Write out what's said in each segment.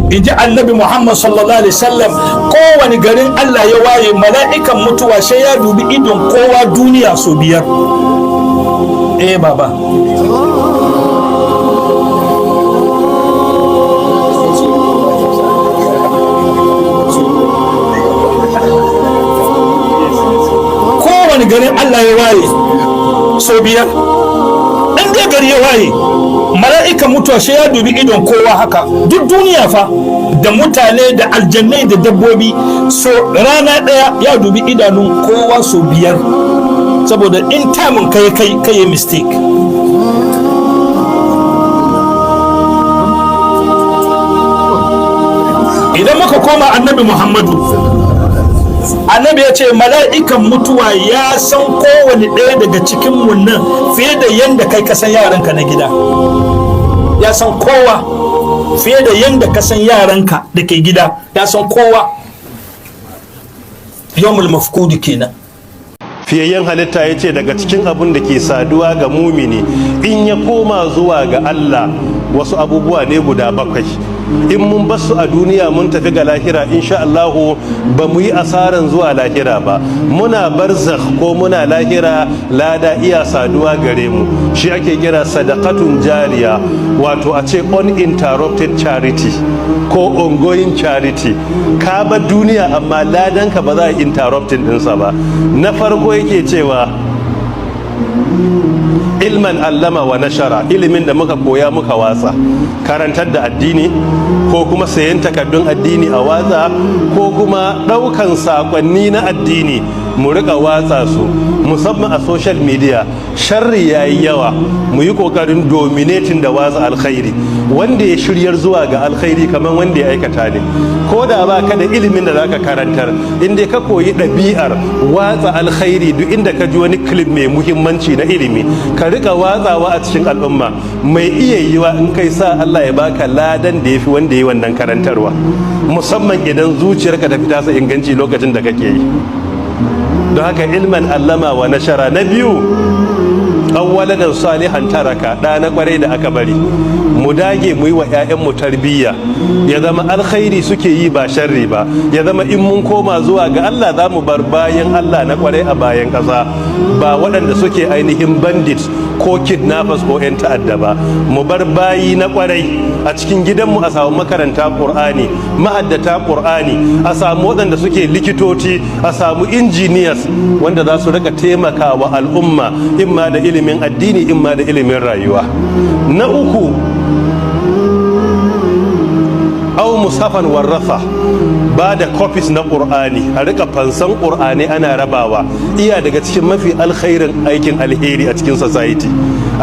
In ji Annabi Muhammad sallallahu alaihi wasallam, kowane garin Allah ya waye, mala'ikan mutuwa sai ya dubi idon kowa duniya so biyar. Eh baba, kowane garin Allah ya waye so biyar, in dai gari ya waye, mala'ikan mutuwa sai ya dubi idon kowa haka, duk duniya fa, da mutane da aljannai da dabbobi. So rana ɗaya ya dubi idanun kowa so biyar, saboda in tamun kai kai kai mistake. Idan muka koma Annabi Muhammadu, Annabi ya ce mala'ikan mutuwa ya san kowane ɗaya daga cikin nan fiye da yadda kai ka san yaranka na gida. Ya san kowa fiye da yadda ka san yaranka da ke gida, ya san kowa. Yawmul mafkudi kenan. Fiyayyen halitta ya ce daga cikin abin da ke saduwa ga mumini in ya koma zuwa ga Allah, wasu abubuwa ne guda bakwai. In mun basu a duniya mun tafi ga lahira, insha Allahu ba mu yi asaran zuwa lahira ba. Muna barzakh ko muna lahira, lada iya saduwa gare mu. Shi ake kira sadaqatun jariya, wato a ce uninterrupted charity ko ongoing charity. Ka bar duniya amma ladanka ba za a interrupting dinsa ba. Na farko yake cewa ilman allama wa nashara, ilimin da muka koya muka watsa, karantar da addini ko kuma sayan takardun addini a watsa, ko kuma ɗaukan sakonni na addini mu rika watsa su, musamman a social media. Sharri ya yi yawa, mu yi ƙoƙarin dominating da watsa alkhairi. Wanda ya shiryar zuwa ga alkhairi kamar wanda ya aikata ne. Ko da ba ka da ilimin da zaka karantar, inda ka koyi ɗabi'ar watsa alkhairi, duk inda ka ji wani clip mai muhimmanci na ilimi ka rika watsawa a cikin al'umma, mai iya yiwa in kai sa Allah ya baka ladan da ya fi wanda ya yi wannan karantarwa, musamman idan zuciyarka ta fi tasa inganci lokacin da kake yi. Don haka ilman allama wa nashara. Na biyu, awwaladan salihan taraka, ɗa na kwarai da aka bari. Mu dage mu yi wa 'ya'yanmu tarbiyya, ya zama alkhairi suke yi ba sharri ba, ya zama in mun koma zuwa ga Allah za mu bar bayan Allah na kwarai a bayan ƙasa, ba waɗanda suke ainihin bandits ko kidnappers ko 'yan ta'adda ba. Mu bar bayi na kwarai a cikin gidanmu, a samu makaranta Ƙur'ani, mahaddata Ƙur'ani, a samu waɗanda suke likitoci, a samu engineers wanda za su rika taimakawa al'umma, imma da ilimin addini, imma da ilimin rayuwa. Na uku, au mushafan warrafa, ba da copies na Ƙur'ani, a rika fansan Ƙur'ani ana rabawa, iya daga cikin mafi alkhairin aikin alheri a cikin society.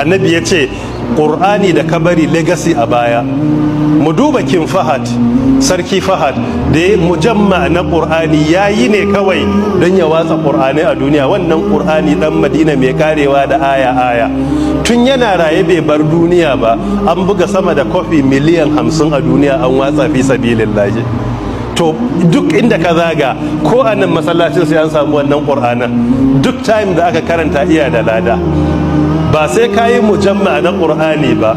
Annabi ya ce Ƙur'ani da kabari legacy a baya. Mu duba King Fahad, Sarki Fahad, da ya mujamma na Ƙur'ani, ya yi ne kawai don ya watsa Ƙur'ani a duniya. Wannan Ƙur'ani dan Madina mai karewa da aya aya, tun yana raye bai bar duniya ba, an buga sama da kofi miliyan 50 a duniya, an watsa fi sabilillahi. To duk inda ka zaga, ko a nan masallacin, sai an samu wannan Ƙur'anin. Duk time da aka karanta iya da lada. Ba sai ka yi mujamma na Ƙur'ani ba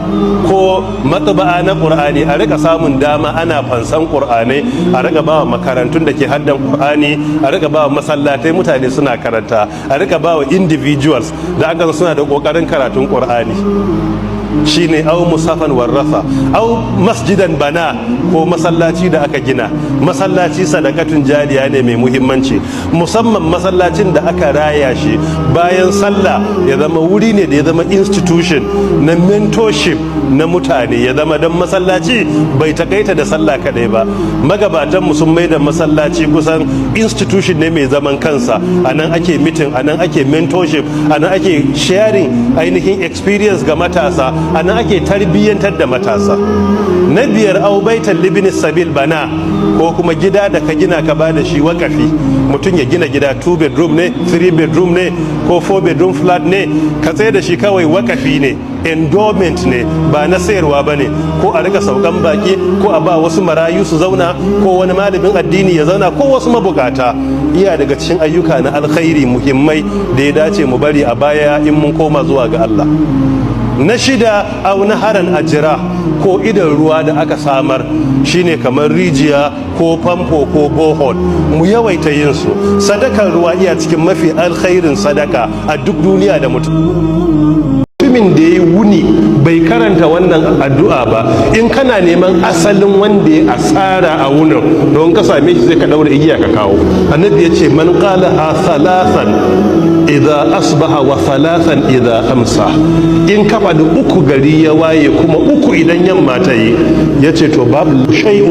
ko matba'a na Ƙur'ani, a rika samun dama ana fansan Ƙur'anai, a rika ba wa makarantun da ke haddan Ƙur'ani, a rika ba wa masallatai mutane suna karanta, a rika ba wa individuals da aka suna da ƙoƙarin karatun Ƙur'ani. Shine au mushafan warrafa. Au masjidan bana, ko masallaci da aka gina. Masallaci sadakatun jariya ne mai muhimmanci, musamman masallacin da aka raya shi bayan sallah, ya zama wuri ne da ya zama institution na mentorship na mutane, ya zama don masallaci bai takaita da sallah kadai ba. Magabatan mu sun mai da masallaci kusan institution ne mai zaman kansa. A nan ake meeting, a nan ake mentorship, a nan ake sharing ainihin experience ga matasa, a nan ake tarbiyyantar da matasa. Na biyar, au baitan libni sabil bana, ko kuma gida da ka gina ka bada shi wakafi. Mutum ya gina gida, 2 bedroom ne, 3 bedroom ne, ko 4 bedroom flat ne, ka tsaye da shi kawai wakafi ne, endowment ne, ba na sayarwa ba ne, ko a rika saukan baki, ko a ba wasu marayu su zauna, ko wani malamin addini ya zauna, ko wasu mabukata. Iya daga cikin ayyuka na alkhairi muhimmai da ya dace mu bari a baya in mun koma zuwa ga Allah. Na shida, أو نهرا أجراه, ko idan ruwa da aka samar, shine kamar rijiya ko famfo ko borehole. Mu yawaita yin su. Sadakar ruwa iya cikin mafi alkhairin sadaka a duk duniya. Da mutumin da ya wuni bai karanta wannan addu'a ba, in kana neman asalin wanda ya asara a wunin, don ka same shi, sai ka daura igiya ka kawo. Annabi ya ce: من قالها ثلاثا إذا أصبح وثلاثا إذا أمسى. In ka faɗi uku gari ya waye, kuma uku idan yamma ta yi, ya ce to babu شيء,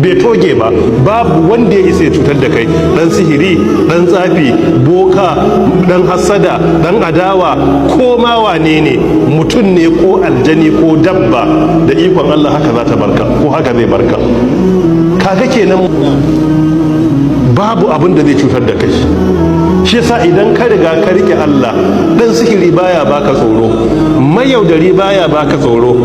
bai toge ba, babu wanda ya isa ya cutar da kai, dan sihiri, dan tsafi, boka, dan hasada, dan adawa, ko ma wane ne, mutum ne ko aljani ko dabba, da ikon Allah haka za ta barka ko haka zai barka. Kaga kenan babu abin da zai cutar da kai. Shi yasa idan ka riga ka rike Allah, dan sihiri baya baka tsoro, mayaudari baya baka tsoro,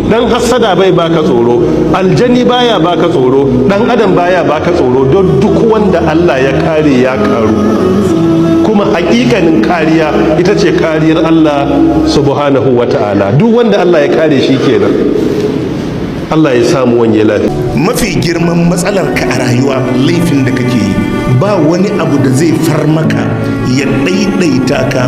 dan hassada bai baka tsoro, aljani baya baka tsoro, dan adam baya baka tsoro, don duk wanda Allah ya kare ya karu. Kuma hakikanin kariya ita ce kariyar Allah سبحانه وتعالى. Duk wanda Allah ya kare shi kenan. Allah ya samu wanye lafiya. Mafi girman matsalar ka a rayuwa, laifin da kake yi. Ba wani abu da zai far maka ya ɗaiɗaita ka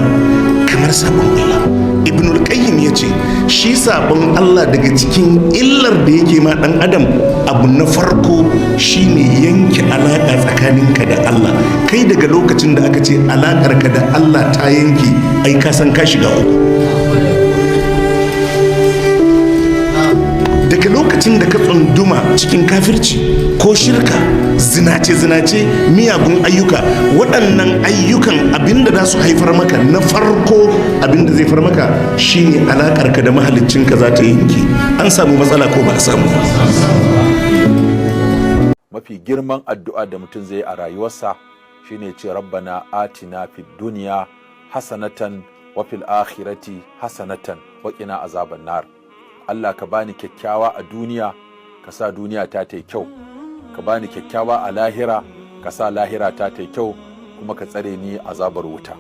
kamar sabon Allah. Ibnul Qayyim ya ce shi sabon Allah, daga cikin illar da yake ma ɗan adam, abu na farko shine yanke alaƙa tsakaninka da Allah. Kai daga lokacin da aka ce alaƙarka da Allah ta yanke, ai ka san ka shiga uku. Daga lokacin da ka tsunduma cikin kafirci ko shirka, zinace-zinace, miyagun ayyuka, waɗannan ayyukan abinda za su haifar maka na farko, abinda zai far maka shine alaƙarka da mahaliccinka za ta yanke. An samu matsala ko ba a samu ba? Mafi girman addu'a da mutum zai yi a rayuwarsa shine ce: ربنا آتنا في الدنيا حسنة وفي الآخرة حسنة وقنا عذاب النار. Allah ka bani kyakkyawa a duniya, ka sa duniya ta ta kyau, ka bani kyakkyawa a lahira, ka sa lahira ta ta kyau, kuma ka tsare ni azabar wuta.